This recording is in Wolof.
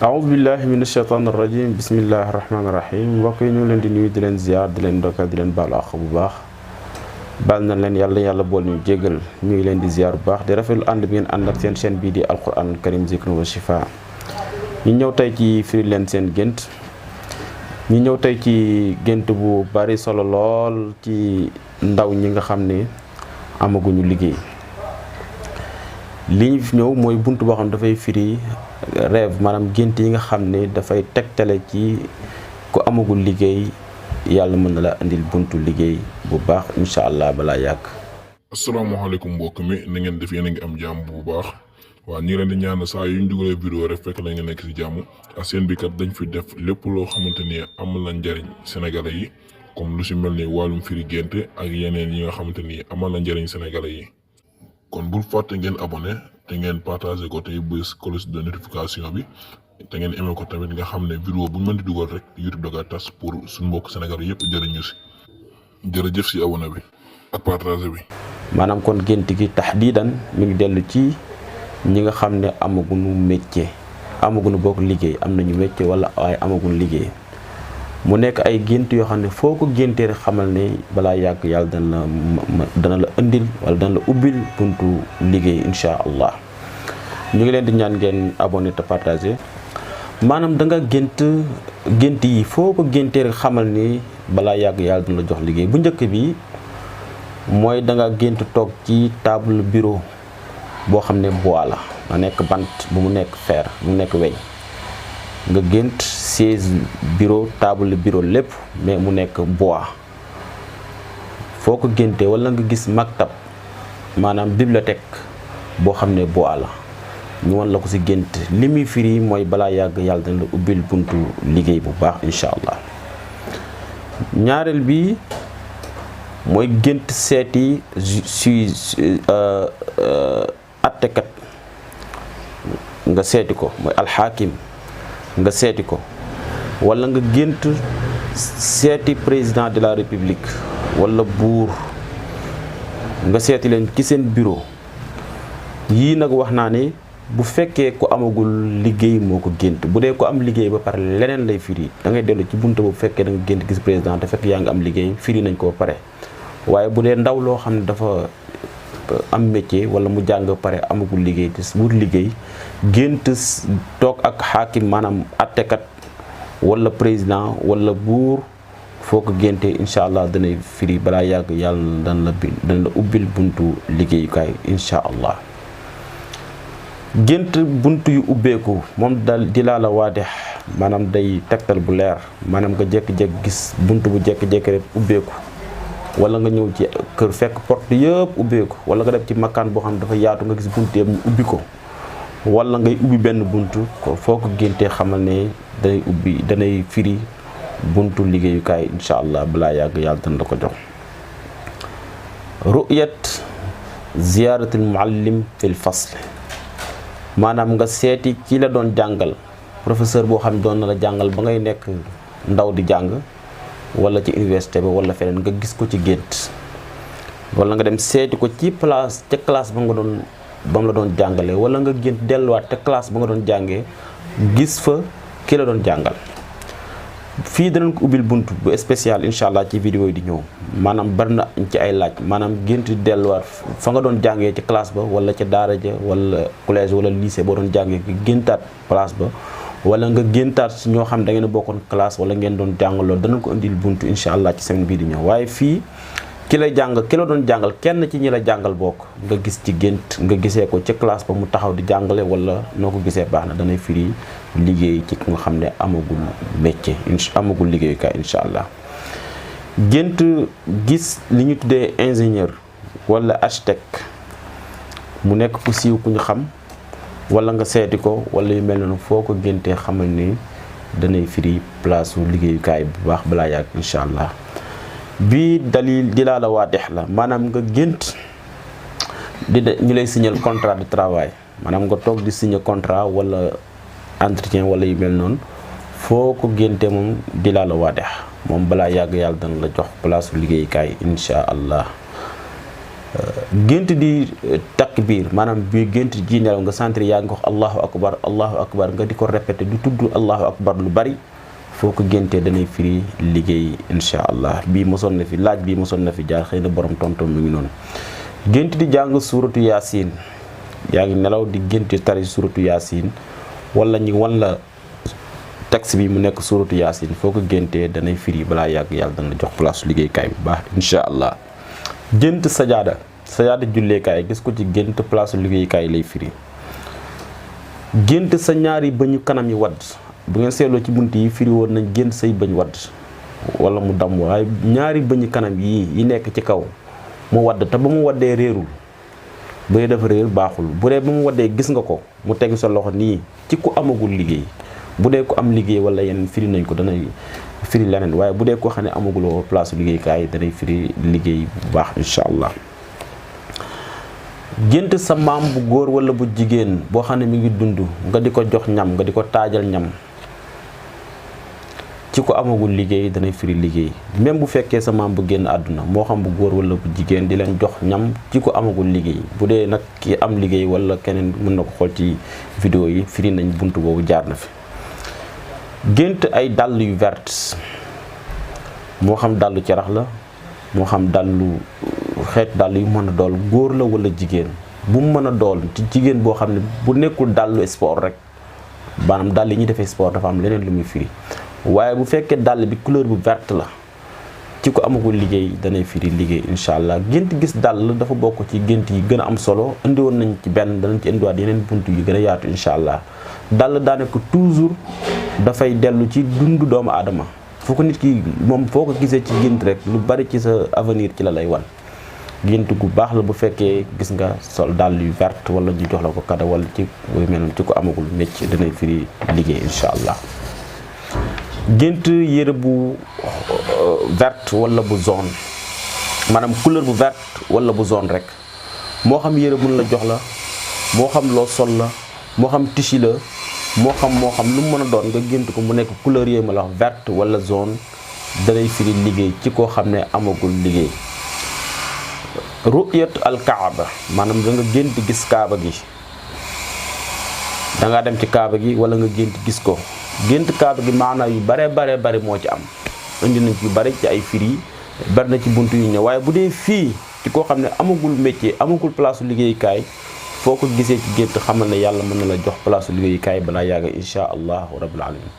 أعوذ بالله من الشيطان الرجيم بسم الله الرحمن الرحيم mbokk yi ñu leen di nuyu di leen ziar di leen ndokkal di leen baalu àq bu baax baal na leen yàlla bool ñu jégal ñu ngi leen di ziar bu baax di rafetlu ànd bi ngeen ànd ak seen chaîne bii di alquran karim zikru wa shifa ñu ñëw tey ci firi leen seen gént ñu ñëw tey ci gént bu bari solo lool ci ndaw ñi nga xam ne amaguñu liggéey li ñu fi ñëw mooy buntu boo xam ne dafay firi rêve maanaam gént yi nga xam ne dafay tegtale ci ku amagul liggéey yàlla mën na la indil buntu liggéey bu baax incha allah balaa yàgg. asalaamaaleykum mbokk mi na ngeen def yéen a ngi am jàmm bu baax waaw ñu ngi leen di ñaan saa yu ñu dugalee vidéo rek fekk la nga nekk si jàmm ak seen bi kat dañ fi def lépp loo xamante ni amal na njariñ sénégalais yi comme lu si mel ni wàllum firi gént ak yeneen yi nga xamante ni amal na njariñ sénégalais yi. kon bul fàtte ngeen abonné te ngeen partagé ko tey bës cloche de notification bi te ngeen aimé ko tamit nga xam ne vidéo bu ñu mën di dugal rek YouTube da tas pour suñu mbokk Sénégal yëpp jëriñu si jërëjëf si abonné bi ak partagé bi. maanaam kon gént gi tahdiidan mi ngi dellu ci ñi nga xam ne amaguñu métier amaguñu bokk liggéey am nañu métier wala waaye amaguñu liggéey mu nekk ay gént yoo xam ne foo ko géntee rek xamal ne balaa yàgg yàlla dana la indil wala dana la ubbil buntu liggéey incha allah ñu ngi leen di ñaan ngeen abonné te partagé maanaam da nga gént yi foo ko géntee rek xamal ni balaa yàgg yàlla dana la jox liggéey bu njëkk bi mooy da nga gént toog ci table bureau boo xam ne bois la nga nekk bant bu mu nekk fer bu mu nekk weñ nga gént chaise bureau table bureau lépp mais mu nekk bois foo ko géntee wala nga gis maktab maanaam bibliothèque boo xam ne bois la ñu wan la ko ci gént li muy firi mooy balaa yàgg yàlla dana la ubbil buntu liggéey bu baax incha allah. ñaareel bi mooy gént seeti attekat nga seeti ko mooy alxaakim nga seeti ko wala nga gént seeti président de la république wala buur nga seeti leen ci seen bureau yii nag wax naa ne bu fekkee ku amagul liggéey moo ko gént bu dee ko am liggéey ba pare leneen lay firi da ngay dellu ci buntu bu fekkee da nga gént gis président te fekk yaa ngi am liggéey firi nañ ko ba pare waaye bu dee ndaw loo xam ne dafa am métier wala mu jàng ba pare amagul liggéey te wut liggéey gént toog ak xaakim maanaam attekat wala président wala buur foo ko géntee incha allah danay firi balaa yàgg yàlla dana la ubbil buntu liggéeyukaay incha allah. gént buntu yu ubbeeku moom dal di laa la waadex maanaam day tegtal bu leer maanaam nga jékki-jékki gis buntu bu jékki-jékki rek ubbeeku wala nga ñëw ci kër fekk porte yëpp ubbeeku wala nga def ci makkaan boo xam ne dafa yaatu nga gis buntu yëpp ñu ubbi ko wala ngay ubbi benn buntu ko foo ko géntee xamal ne danay firi buntu liggéeyukaay incha allah balaa yàgg yàlla dana la ko jox. ru'yat ziyaaratul muallim fil fasl maanaam nga seeti ki la doon jàngal professeur boo xam ne doon na la jàngal ba ngay nekk ndaw di jàng wala ci université ba wala feneen nga gis ko ci gént wala nga dem seeti ko ci place ca classe ba mu la doon jàngale wala nga gént delluwaat te classe ba nga doon jàngee gis fa ki la doon jàngal fii danañ ko ubbil bunt bu spécial incha allah ci vidéo yi di ñëw maanaam bari na ci ay laaj maanaam gént delluwaat fa nga doon jàngee ci classe ba wala ca daara ja wala collège wala lycée boo doon jàngee nga géntaat place ba wala nga géntaat si ñoo xam da ngeen a bokkoon classe wala ngeen doon jàng loolu danañ ko indil buntu incha allah ci semaine bii di ñëw waaye fii ki la doon jàngal kenn ci ñi la jàngal bokk nga gis ci gént nga gisee ko ca classe ba mu taxaw di jàngale wala noo ko gisee baax na danay firi liggéey ci nga xam ne amagul métier amagul liggéeyukaay incha allah. gént gis li ñu tuddee ingénieur wala architecte mu nekk ku siiw ku ñu xam wala nga seeti ko wala yu mel noonu foo ko géntee xamal ni danay firi place su liggéeyukaay bu baax balaa yàgg incha allah. bii dalil di laa la waadex la maanaam nga gént ñu lay signer contrat de travail maanaam nga toog di signer contrat wala entretien wala yu mel noonu foo ko génte moom di laa la waadex moom balaa yàgg yàlla dana la jox place liggéeyukaay incha allah. gént di takbir maanaam bi gént ji nelaw nga sentir yaa ngi wax allahu akbar nga di ko répété du tudd allahu akbar lu bari foo ko géntee danay firi liggéey insha allah bii mosoon na fi laaj bii mosoon na fi jaar xëy na borom tontom mi ngi noonu. gént di jàng suuratu yaasin yaa ngi nelaw di gént tari suuratu yaasin wala ñi wan la texte bi mu nekk suuratu yaasin foo ko géntee danay firi balaa yàgg yàlla dana jox place liggéeykaay bu baax insha allah. gént sajaada julleekaay gis ko ci gént place liggéeykaay lay firi. gént sa ñaari bëñu kanam yi wadd bu ngeen seetloo ci bunt yi firi woon nañ gént say bëñ wadd wala mu damm waaye ñaari bëñu kanam yi nekk ci kaw mu wadd te ba mu waddee réerul bu dee dafa réer baaxul bu dee ba mu waddee gis nga ko mu tegu sa loxo nii ci ku amagul liggéey bu dee ku am liggéey wala yeneen firi nañ ko danay firi leneen waaye bu dee koo xam ne amaguloo place liggéeykaay danay firi liggéey bu baax insha allah. gént sa maam bu góor wala bu jigéen boo xam ne mi ngi dund nga di ko jox ñam nga di ko taajal ñam ci ko amagul liggéey danay firi liggéey même bu fekkee sa maam bu génn àdduna moo xam bu góor wala bu jigéen di leen jox ñam ci ko amagul liggéey bu dee nag ki am liggéey wala keneen mën na ko xool ci vidéo yi firi nañ bunt boobu jaar na fi. gént ay dàll yu vert moo xam dàllu carax la moo xam dàllu xeet dàll yu mën a dool góor la wala jigéen bu mu mën a dool ci jigéen boo xam ne bu nekkul dàllu sport rek maanaam dàll yi ñuy defee sport dafa am leneen lu muy firi waaye bu fekkee dàll bi couleur bu verte la ci ko amagul liggéey danay firi liggéey incha allah. gént gis dàll dafa bokk ci gént yi gën a am solo indi woon nañ ci benn danañ ci indiwaat yeneen bunt yu gën a yaatu incha allah. dàll daanaka toujours dafay dellu ci dundu doomu aadama foo ko nit ki moom foo ko gisee ci gént rek lu bari ci sa avenir ci la lay wan. gént gu baax la bu fekkee gis nga sol dàll yu verte wala ñu jox la ko kada wala ci mel ci ko amagul métier danay firi liggéey incha allah. gént yére bu verte wala bu jaune maanaam couleur bu verte wala bu jaune rek moo xam yére buñ la jox la moo xam loo sol la moo xam tissu la moo xam lu mu mën a doon nga gént ko mu nekk couleur yooyu ma la wax verte wala jaune danay firi liggéey ci koo xam ne amagul liggéey. ru'yat al kaaba maanaam da nga gént gis kaaba gi da ngaa dem ci kaaba gi wala nga gént gis ko gént kaaba gi maanaam yu bare moo ci am indi nañ ci yu bare ci ay firi bari na ci buntu yu ñëw waaye bu dee fii ci koo xam ne amagul métier amagul place liggéeyukaay foo ko gisee ci gént xamal ne yàlla mën na la jox place liggéeyukaay balaa yàgg insha allahu rabbil alamin